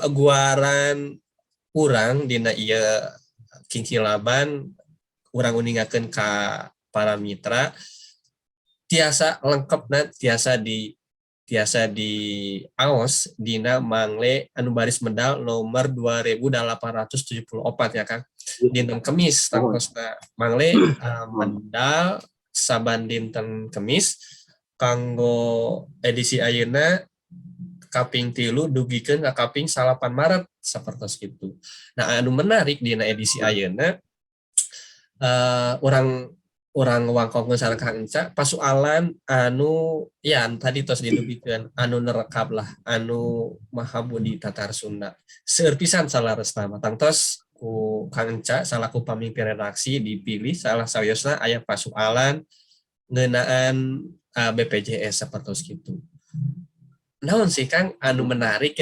Guaran urang dina ieu kingkilaban, urang uningakeun ka para mitra tiasa lengkapna tiasa di aos dina Mangle anu baris medal nomor 2874 ya, Kang, dinten Kemis. Tangtosna Mangle medal saban dinten Kemis kanggo edisi ayeuna kaping 3 dugikeun ka kaping 9 Maret sapertos gitu. Nah, anu menarik dina edisi ayeuna, urang urang wangkongkeun sareng Kang Enca pasualan anu ya tadi tos didugikeun, anu nerekap lah, anu Maha Budi Tatar Sunda. Seueur pisan saleresna mah. Tangtos ku Kang Enca salaku pamimpin redaksi dipilih salah sawiosna aya pasualan ngeunaan BPJS sapertos kitu. Naon sih, Kang, anu menarik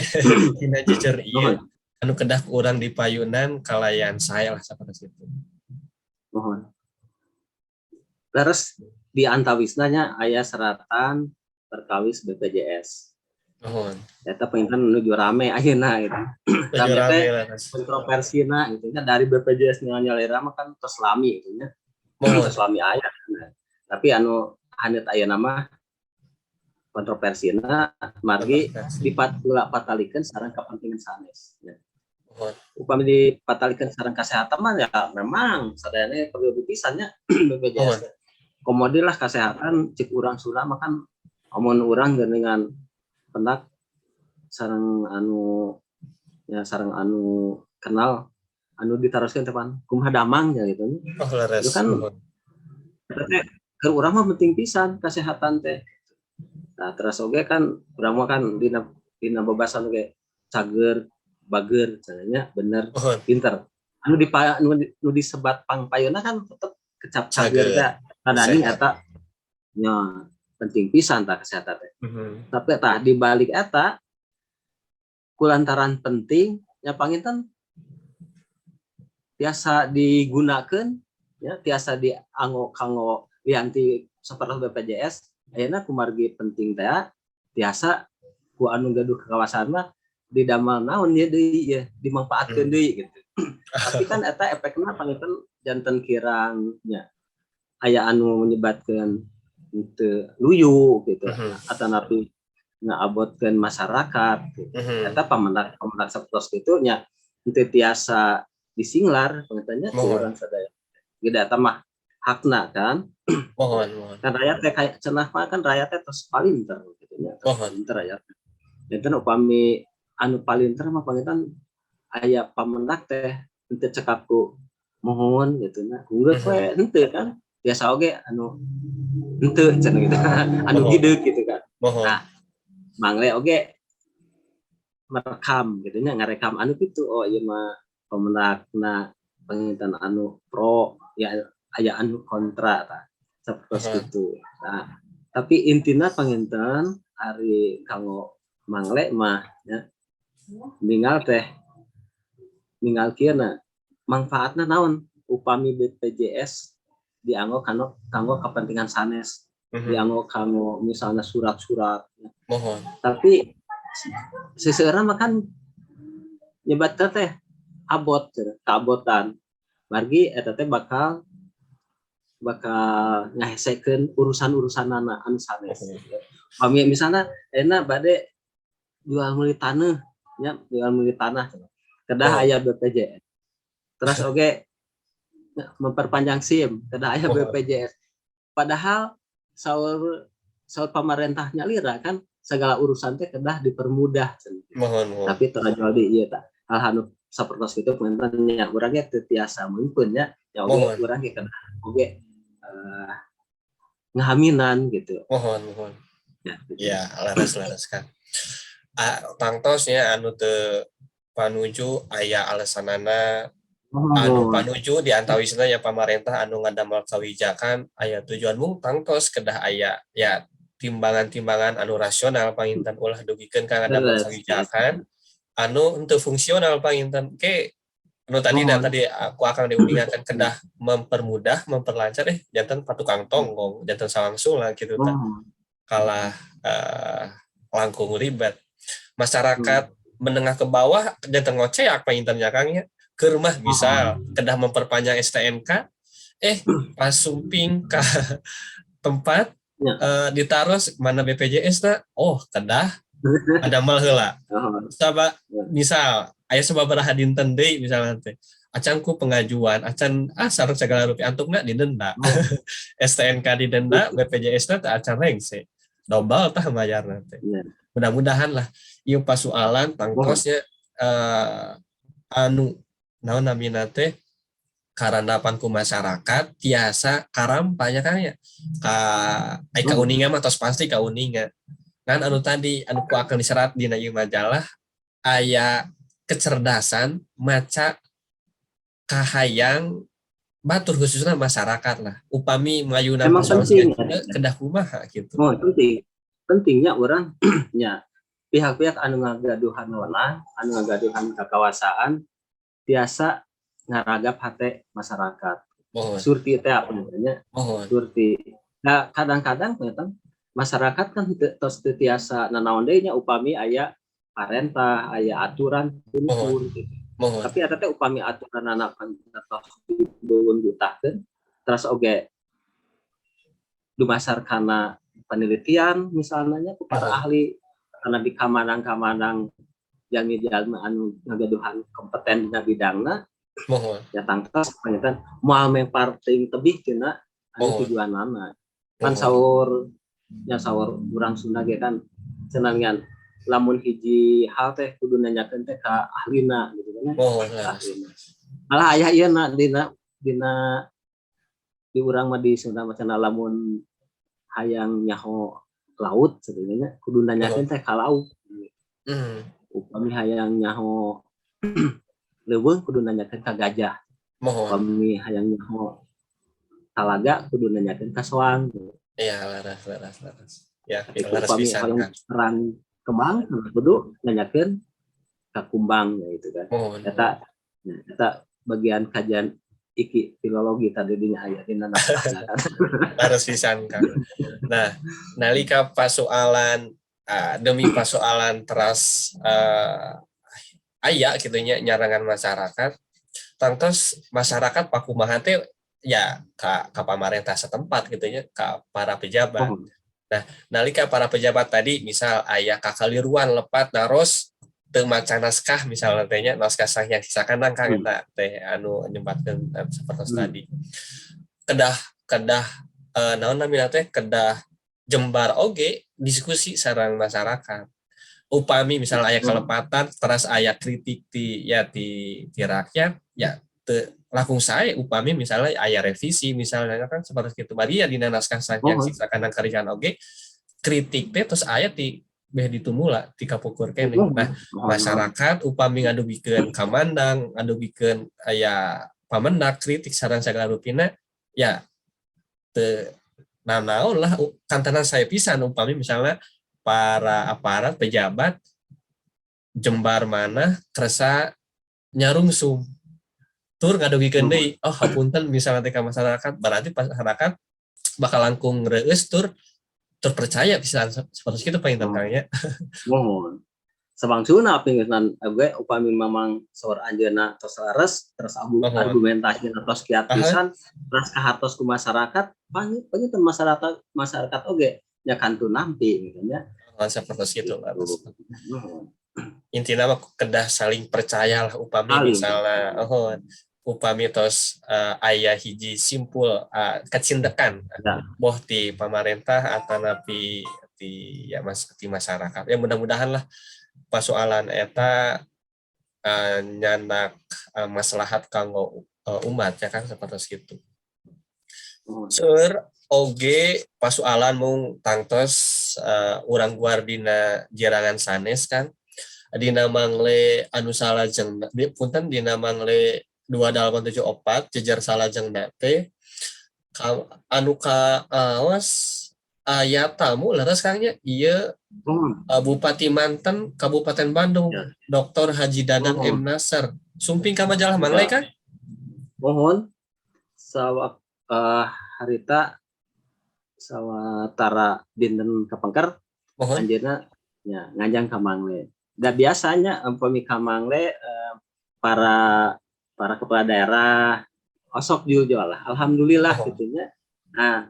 dina jejer ieu anu kedah ku urang dipayunan kalayan saya lah sapertos itu? Muhun. Terus di antawisna nya aya seratan perkawis BPJS. Muhun. Eta panginten menuju rame ayeuna gitu. Nuju Rame rame teh leres. Kontroversina gitu nya, dari BPJS nyalira mah kan tos lami gitu nya. Tos lami aya. Nah, tapi anu haneut ayeuna mah kontroversina margi Kontroversi. Dipatulak-patalikeun sareng kepentingan sanes. Ya. Muhun. Upami dipatalikeun sareng kesehatan mah ya memang sadayana perlu pisan nya BPJS. Komodi lah kesehatan, cik urang Sunda mah kan amun urang geuningan pendak sareng anu ya sareng anu kenal, anu ditaroskeun teh pan kumaha damang ya gitu. Oh, leres. Itu kan eta teh keur urang mah penting pisan kesehatan teh. Nah, terus oge kan urang mah kan dina dina bebasan oge cager bager cenah, bener, pinter. Anu dipa anu, nu disebat pangpayuna kan tetep kecap cager Cager. Teh. Kadang Sehat. Eta nya penting pisan tah kesehatan teh. Tapi tah di balik eta kulantaran penting ya panginten tiasa digunakan ya, tiasa dianggo kanggo lianti seperti BPJS ayeuna. Kumargi penting teh tiasa ku anu gaduh kekawasan mah didamel naon ya deui ya, dimanfaatkeun deui gitu. Tapi kan eta efekna panginten janten kirang nya, aya anu menyebatkeun teu luyu gitu atanapi ngaabotkeun masyarakat gitu. Eta pamendak pamendak sapertos kitu nya henteu tiasa disinglar panginten nya ku urang sadaya. Gede eta mah hakna kan. Muhun, muhun. Kan rakyat teh kayak cenah mah kan rakyat teh tos palinter gitu nya. Tos palinter rakyat. Janten upami anu palinter mah panginten aya pamendak teh henteu cekap ku muhun gitu nya. Geus we henteu kan. Biasa oge anu henteu cenah gitu. Anu gideug gitu kan. Nah, Mangle oge merekam gitu nya, ngarekam anu kitu, oh ieu mah pamendakna panginten anu pro ya, aya anu kontra tah sapertos kitu. Nah, tapi intina panginten ari kanggo Mangle mah nya ningal teh ningal kieu na, mangfaatna naon upami BPJS dianggo kanggo kanggo kepentingan sanes, dianggo kanggo misalnya surat-surat. Tapi seseueurna mah kan nyebatna teh abot cenah, kaabotan. Margi eta teh bakal bakal ngahesekeun urusan-urusanana anu sanes. Pami misalna ayeuna bade jual meuli taneuh nya, jual meuli tanah cenah, kedah aya BPJS. Terus oge memperpanjang SIM kedah aya BPJS. Padahal saur saur pamarentah nyalira kan segala urusan teh kedah dipermudah cenah. Muhun, muhun. Tapi tara di ieu tah hal anu sapertos kitu panginten nya urang ge teu tiasa meungpeun nya, ya oge urang ge kedah oge ngahaminan gitu. Muhun, muhun. Ya, gitu. Ya, leres leres kan. Ah, tangtos nya anu teu panuju aya alesanana, anu panuju di antawisna ya pamarentah anu ngadamel kawijakan aya tujuan, mung tangtos kedah aya ya timbangan-timbangan anu rasional panginten, ulah dugikeun ka ngadamel kawijakan anu henteu fungsional panginten ke. Anu tadi nah tadi aku akan diuningakan kedah mempermudah, memperlancar, janten patukang tonggong, janten sawangsula gitu tah. Kalah langkung ribet. Masyarakat menengah ke bawah janten ngoceak panginten nya, Kang, nya. Ke rumah bisa kedah memperpanjang STNK, pas sumping ke tempat ditaros mana BPJS na, oh kedah ada mal heula. Saba misal aya sababaraha dinten deui misalnya teh acan ku pengajuan, acan sareng segala rupi, antukna didenda. STNK didenda, BPJS na teh acan rengse. Dobel tah mayarna teh. Mudah-mudahan lah ieu pasualan tangtosnya anu naon namina teh karandapan ku masyarakat tiasa karampa nya, Kang, ya. Ka ai kauninga mah tos pasti kauninga. Ngan anu tadi anu ku akan diserat dina ieu majalah aya kecerdasan maca kahayang batur, khususnya masyarakat lah, upami mayuna Emang persoalan penting, siga ya. Kedah kumaha gitu. Oh, penting. Pentingnya orang nya pihak-pihak anu ngagaduhan wewenang, anu ngagaduhan kekawasaan tiasa ngaragap hate masyarakat. Surti teh apa namanya? Surti. Nah, kadang-kadang ternyata masyarakat kan tos teu tiasa nanaon deui nya upami aya parentah, aya aturan pun gitu. Tapi eta teh upami aturan kan tos dibeunggutahkeun terus oge dumasar kana penelitian misalnya ku para ahli karena di kamanang-kamanang jalmi-jalmi anu ngagaduhan kompeten dina bidangna ya tangtos panginten moal mempar teuing tebih tina anu tujuanana kan. Saur nya saur urang Sunda ge kan cenah ngan lamun hiji hal teh kudu nanyakeun teh ka ahlina gitu kan ya. Ahlina. Malah aya ieu na dina dina di urang mah di Sunda mah cenah lamun hayang nyaho laut sebenarnya kudu nanyakeun teh ka laut. Upami hayang nyaho leuweung kudu nanyakeun ka gajah. Upami hayang nyaho talaga kudu nanyakeun ka soang. Iya, leres leres leres. Ya, Itu leres upami pisan hayang kan. Terang kembang kudu nanyakeun ka kumbang ya gitu kan. Eta ya, eta bagian kajian iki filologi tadi dina aya dina naskahna kan. Leres pisan, Kang. Nah, nalika pasoalan demi pasoalan teras aya gitu nya nyarangan masyarakat, tangtos masyarakat pakumaha teh ya ka pamarentah setempat gitu nya, ka para pejabat. Nah, nalika para pejabat tadi misal aya kakaliruan lepat naros teu maca naskah misalnya teh nya, naskah Sang Hyang Sisakanang, Kang, eta teh anu nyebutkeun sapertos tadi. Kedah kedah naon namina teh kedah jembar oge diskusi sareng masyarakat. Upami misalnya aya kelepatan teras aya kritik ti ya ti rakyat ya teu langkung sae upami misalnya aya revisi misalnya kan seperti itu. Bari ya dina naskah Sang Hyang Sisakanang Karikan oge kritik teh terus aya ti beh ditumula ti kapungkur keneh. Nah, masyarakat upami ngadugikeun kamandang, ngadugikeun aya pamendak kritik sareng sagala rupina ya teu nanaon lah kantenan saya pisan upami misalnya para aparat pejabat jembar mana kersa nyarungsum tur ngadugikeun deui, oh hapunten misalnya teh ka masyarakat, berarti masyarakat bakal langkung reueus tur terpercaya bisa seperti itu paling Kang ya. Mohon. Sabangsuna pingsan oge upami memang saur anjeunna tos leres terus argumentasina tos kiat pisan terus kahartos ku masyarakat panginten masyarakat masyarakat oge nya kantun nampi gitu nya. Oh, seperti itu Gitu. Mohon. Intinya mah kedah saling percaya lah upami Saling. Misalnya oh upami tos aya hiji simpul kacindekan boh di pamarentah atau napi di ya mas di masyarakat ya. Mudah-mudahan lah persoalan eta nyanak maslahat kanggo umat ya kan seperti itu. Mohon. Seur oge pasualan mung tangtos urang guar dina jirangan sanes kan dina mangle anu salajeng di punten dina mangle 2874 jejer salajengna teh anu kaaos aya tamu leres, Kang, nya ieu. Mohon. Bupati mantan Kabupaten Bandung Dr. Haji Dadang M. Nasar. Sumping ka majalah Mangle, Kang? Muhun, sawak harita sawatara dinten kapengker anjeunna nya nganjang ka Mangle. Da biasanya upami ka Mangle para para kepala daerah osok jual lah. Alhamdulillah gitu nya. Nah,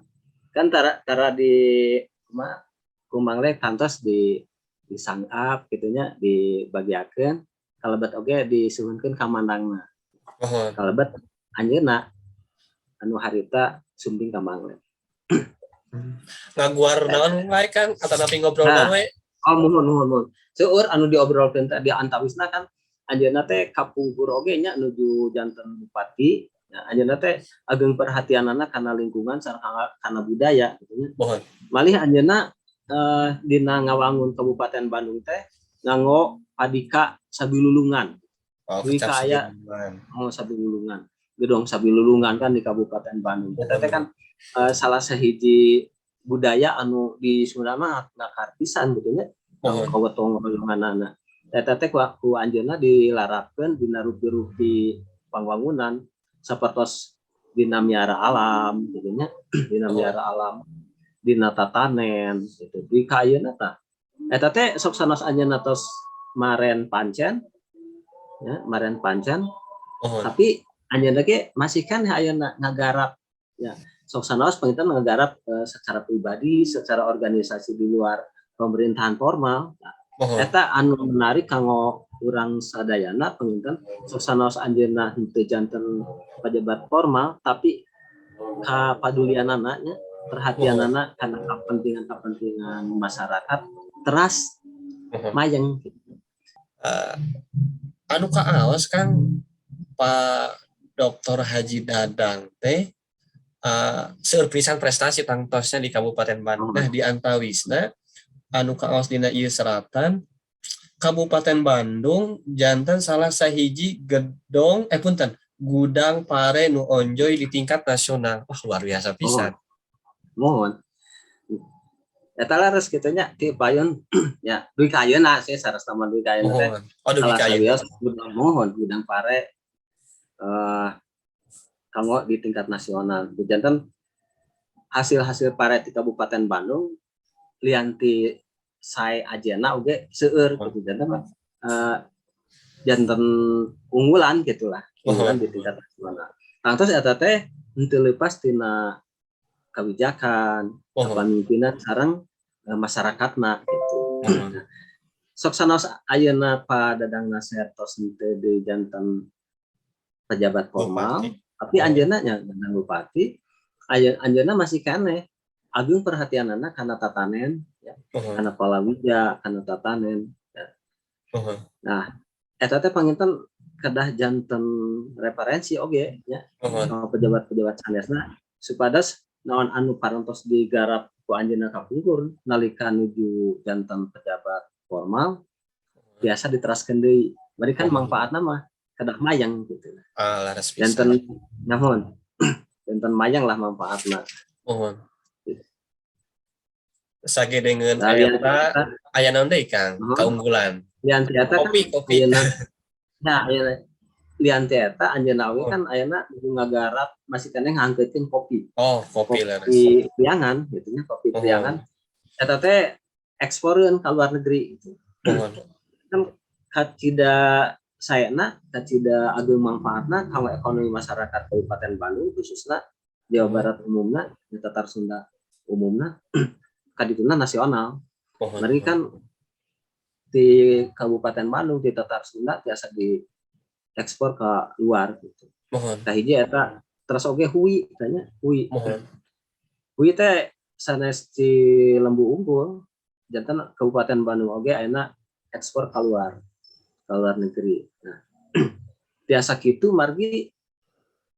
kan tara tara di kumaha ku Mangle kantos di disangkap gitu nya, dibagiakeun kalebet oge disuhunkeun ka mandangna. Kalebet anjeunna anu harita sumping ka Mangle. Ngaguar naon wae, Kang, atanapi ngobrol Nah. naon wae? Oh, muhun muhun muhun. Seueur anu diobrolkeun teh, di antawisna kan anjeunna teh kapungkur oge nya nuju janten bupati. Ya, anjeunna teh ageng perhatianana kana lingkungan sareng kana budaya gitu nya. Malih anjeunna dina ngawangun Kabupaten Bandung teh nganggo padika sabilulungan. Oh, Duwi kecap ka aya sabilulungan. Oh, sabilulungan. Gedong sabilulungan kan di Kabupaten Bandung. Eta teh kan salah sahiji budaya anu di Sunda mah ngakar pisan gitu nya. Kagotong royonganana. Eta teh ku anjeunna dilarapkeun dina rupi-rupi pangwangunan sapertos dina miara alam gitu nya, dina miara alam, dina tatanen gitu. Di ka ayeuna tah eta teh sok sanes anjeunna tos maren pancen ya, maren pancen, tapi anjeunna ge masih kan ayeuna ngagarap ya, sok sanaos panginten ngagarap secara pribadi, secara organisasi di luar pemerintahan formal. Nah, eta anu menarik kanggo urang sadayana panginten sok sanaos anjeunna henteu janten pejabat formal, tapi kapadulianana nya, perhatianana kana kepentingan-kepentingan masyarakat teras mayeng gitu. Anu kaaos, Kang, Pak Dr. Haji Dadang teh seueur pisan prestasi tangtosnya di Kabupaten Bandung. Nah, di antawisna anu kaaos dina ieu seratan, Kabupaten Bandung janten salah sahiji gedong, eh punten, gudang pare nu onjoy di tingkat nasional. Wah, luar biasa pisan. Muhun. Eta leres kitu nya ti payun ya dugi ka ayeuna sih, sarasna mah dugi ka ayeuna teh. Muhun. Oh, dugi Salah ka ayeuna. sawios gudang, muhun, gudang pare kanggo di tingkat nasional. Janten hasil-hasil pare di Kabupaten Bandung lian ti sae ajena oge seueur gitu, janten mah janten unggulan gitulah, unggulan di tingkat nasional. Nah, terus eta teh henteu leupas tina kebijakan, kepemimpinan sareng masyarakatna gitu. Sok sanaos ayeuna Pak Dadang Naser tos henteu deui janten pejabat formal, Bupati. Tapi anjeunna nya janten bupati, anjeunna masih keneh ageng perhatianana kana tatanen ya, kana palawija, kana tatanen ya. Nah, eta teh panginten kedah janten referensi oge nya pejabat-pejabat sanesna supados naon anu parantos digarap ku anjeunna kapungkur nalika nuju janten pejabat formal biasa diteraskeun deui. Bari kan manfaatna mah kedah mayang gitu. Ah, leres pisan. Janten naon? Janten mayang lah manfaatna. Muhun. Sagedengeun Nah, lian eta aya naon deui, Kang? Kaunggulan. Lian ti eta kan Kopi, kopi. Ayeuna nah ayeuna lian ti eta anjeunna oge kan ayeuna nuju ngagarap, masih keneh ngangkeutkeun kopi. Oh, kopi, leres. Kopi Priangan gitu nya, kopi Priangan. Eta teh eksporeun ka luar negeri gitu. Kan kacida saena, kacida ageng manfaatna kanggo ekonomi masyarakat Kabupaten Bandung khususna, Jawa Barat umumna, di Tatar Sunda umumna, kadituna nasional. Mereka kan di Kabupaten Bandung, di Tatar Sunda biasa diekspor ke luar gitu. Kahiji eta, terus oge hui tanya hui. Hui teh sanes di Lembu unggul, janten Kabupaten Bandung oge ayeuna ekspor keluar negeri. Nah, biasa gitu margi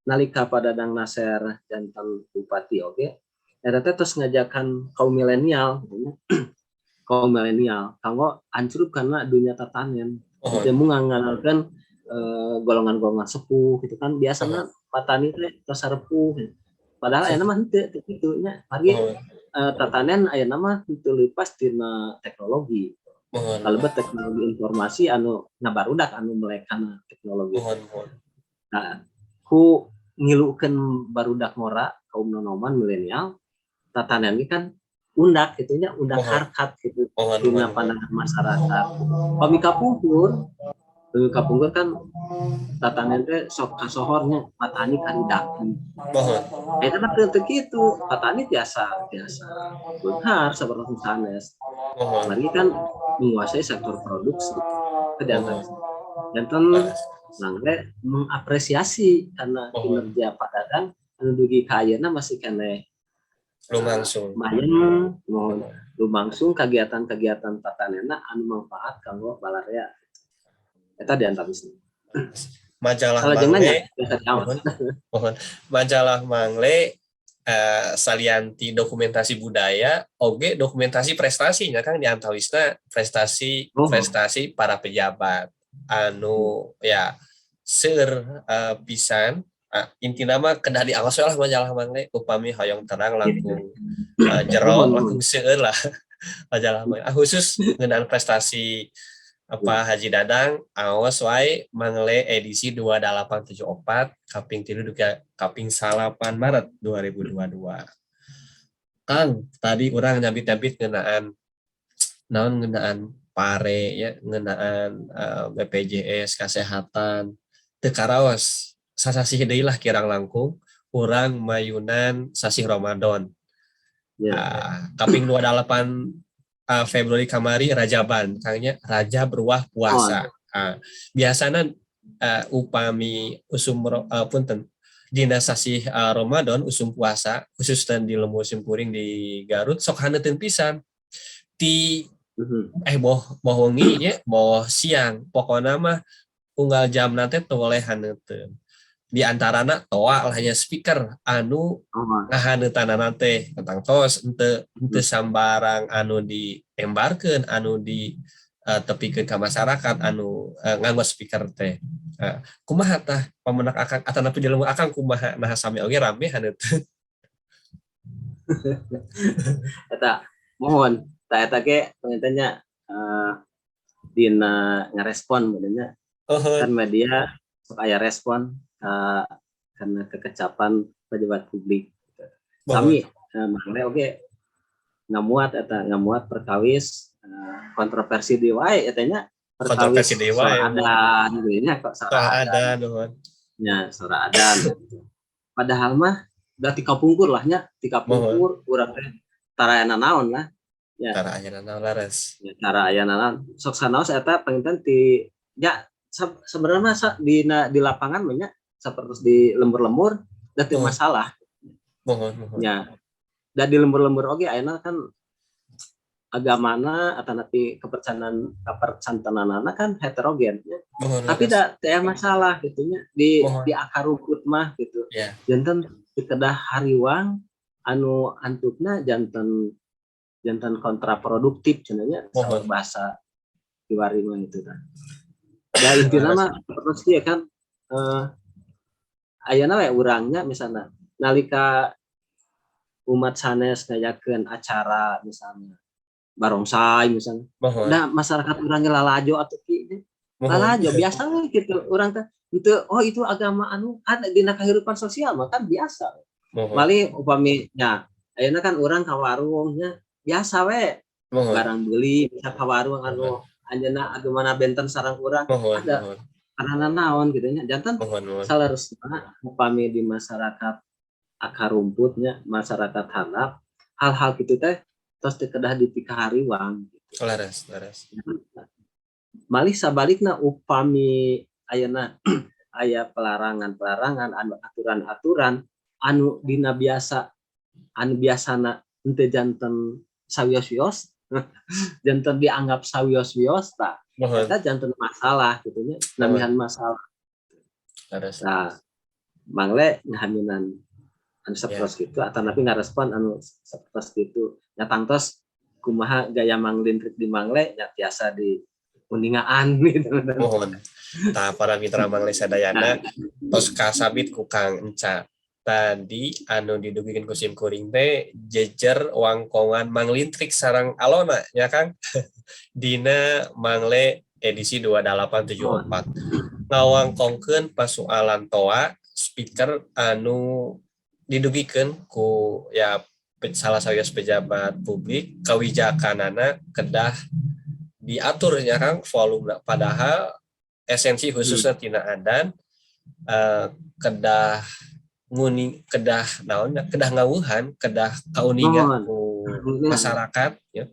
nalika Pak Dadang Naser janten bupati oge eta teh terus ngajakan kaum milenial gitu nya. Kaum milenial kanggo ancrub kana dunia tatanen. Teu mung ngandalkeun golongan-golongan sepuh gitu kan, biasanya patani teh tos sarepuh gitu. Padahal ayeuna mah henteu teu kitu nya. Margi tatanen ayeuna mah henteu leupas tina teknologi. Muhun. Kalebet teknologi informasi anu ngabarudak anu melekana teknologi. Muhun, muhun. Nah, ku ngilukeun barudak ngora kaum nonoman milenial, tatanen ge kan undak gitu nya, undak harkat gitu dina pandangan masyarakat. Pami kapungkur kan tatanen teh sok kasohornya patani karidaki. Eta mah teu kitu, patani tiasa tiasa beunghar sapertos sanes. Margi kan menguasai sektor produksi. Itu di antara. Janten Mangle mengapresiasi karena kinerja Pak Dadang anu dugi ka ayeuna masih keneh Lumangsung. Lumayan, muhun, lumangsung kegiatan-kegiatan tatanena anu manfaat kanggo balarea. Eta di antawisna. Majalah Salajengna Mangle nya biasa diawas. Muhun, muhun. Majalah Mangle salianti dokumentasi budaya oge dokumentasi prestasinya, Kang, di antawisna prestasi prestasi para pejabat anu ya seueur pisan. Intina mah kedah diawas we lah majalah Mangle, upami hoyong terang langkung jero, langkung seueur lah majalah Mangle. Khusus ngeunaan prestasi apa Haji Dadang, aos wae Mangle edisi 2874 kaping 3 dugi kaping 9 Maret 2022. Kang, tadi urang nyabit-nyabit ngeunaan naon, ngeunaan pare ya, ngeunaan BPJS kesehatan, teu karaos sasasih deui lah kirang langkung urang mayunan sasih Ramadan. Kaping 28 Februari kamari Rajaban, Kang nya, Rajab Ruah puasa. Biasana upami usum punten, dina sasih Ramadan usum puasa, khususnya di lembur simkuring di Garut sok haneuteun pisan ti boh boh wengi nya, boh siang, pokokna mah unggal jam nanti teu boleh haneuteun. Di antarana toa lah nya, speaker anu ngahaneutanana teh tentang tos henteu sambarang anu diembarkeun, anu di tepikeun ka masyarakat anu nganggo speaker teh. Kumaha tah pamendak Akang atanapi di lembur Akang kumaha, nah sami oge rame haneuteun? Eta muhun, tah eta ge panginten nya dina ngarespon nya kan media sok aya respon karena kekecapan pejabat publik gitu. Sami Mangle oge ngamuat eta, ngamuat perkawis kontroversi deui wae eta nya, perkawis Kontroversi deui wae. Suara adan gitu nya, kok suara Suara adan. Adan, nuhun. Nya, suara adan gitu. Padahal mah da ti kapungkur lah nya, ti kapungkur urang teh tara aya naon lah ya. Tara aya naon, leres. Ya, tara aya naon, sok sanaos eta panginten ti ya sebenarnya mah di lapangan mah nya sapertos di lembur-lembur da teu masalah. Muhun, muhun. Nya, da di lembur-lembur oge ayeuna kan agamana atanapi kepercayaan kapercantenanana kan heterogen nya. Tapi da teu aya masalah gitu nya di di akar rumput mah gitu. Janten teu kedah hariwang anu antukna janten janten kontraproduktif cenah nya, bahasa kiwari mah itu kan. Da intina mah terus ieu kan ayeuna we urangnya misalnya nalika umat sanes ngayakeun acara, misalnya barongsai misalnya. Nah, masyarakat urang ge lalajo atuh ki. Lalajo biasa we gitu urang teh. Itu oh itu agama anu kan dina kehidupan sosial mah kan biasa. Malih upami nya ayeuna kan urang ka warung nya biasa we barang beli bisa ka warung anu anjeunna agamana benten sareng urang ada karena naon gitu nya, janten Muhun, muhun. Saleresna upami di masyarakat akar rumputnya, masyarakat handap, hal-hal gitu teh tos teu kedah dipikahariwang gitu. Leres, leres. Malih sabalikna upami ayeuna aya pelarangan-pelarangan anu aturan-aturan anu dina biasa anu biasana henteu janten sawios-wios, janten dianggap sawios-wios, tah eta janten masalah gitu nya, namihan masalah. Nah, Mangle ngahaminan anu sapertos kitu atanapi ngarespon anu sapertos kitu nya, tangtos kumaha gaya manglintrik di Mangle nya tiasa di uningaan gitu. Muhun. Tah, para mitra Mangle sadayana, tos kasabit ku Kang Enca. Tadi anu didugikeun ku sim kuring teh jejer wangkongan Manglintrik sareng Alona ya, Kang, dina Mangle edisi 2874 ngawangkongkeun pasualan toa speaker anu didugikeun ku ya salah sawios pejabat publik, kebijakanana kedah diatur ya, Kang, volume, padahal esensi khususnya tina adan kedah nguning, kedah naon, kedah ngawuhan, kedah kauningan ku masyarakat ya,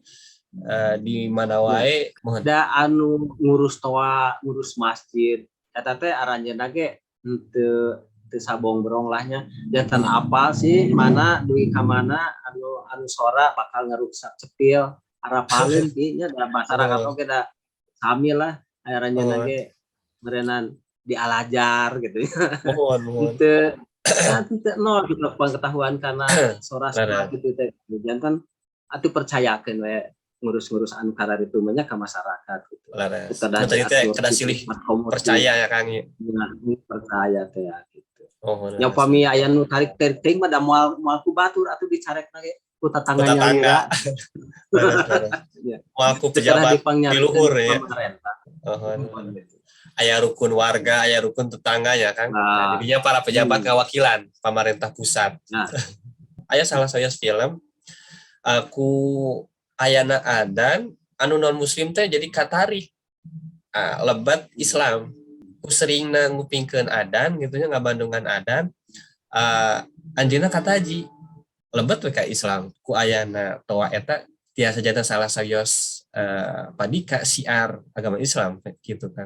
di mana wae. Mohon da anu ngurus toa, ngurus masjid eta teh aranjeunna ge henteu teu sabongbrong lah nya, janten apal sih mana dugi ka mana anu anu sora bakal ngaruksak cepil, arapaleun ki nya. Da masyarakat oge da sami lah, aranjeunna ge meureunan dialajar gitu ya. Mohon mohon. Henteu nah, nol gitu pengetahuan karena sora-sora gitu teh. Janten atuh percayakeun we ngurus-ngurus anu kararitu mah ka masyarakat gitu. Leres. Tadi teh kedah silih percaya ya, Kang, ya. Percaya teh ya gitu. Oh, ya upami aya nu tarik teuing mah da moal moal ku batur atuh dicarekna ge ku tetangga nyalira. Moal ku pejabat di luhur ya. Oh, aya rukun warga, aya rukun tetangga ya, Kang. Nah, jadinya para pejabat ngawakilan pemerintah pusat. Nah. Aya salah saya film aku ayana adan anu non muslim teh jadi katarik lebet Islam ku seringna ngupingkeun adan gitu nya, ngabandungan adan, anjeunna kataji lebet we ka Islam ku ayana toa eta, tiasa janten salah sawios padika siar agama Islam gitu kan.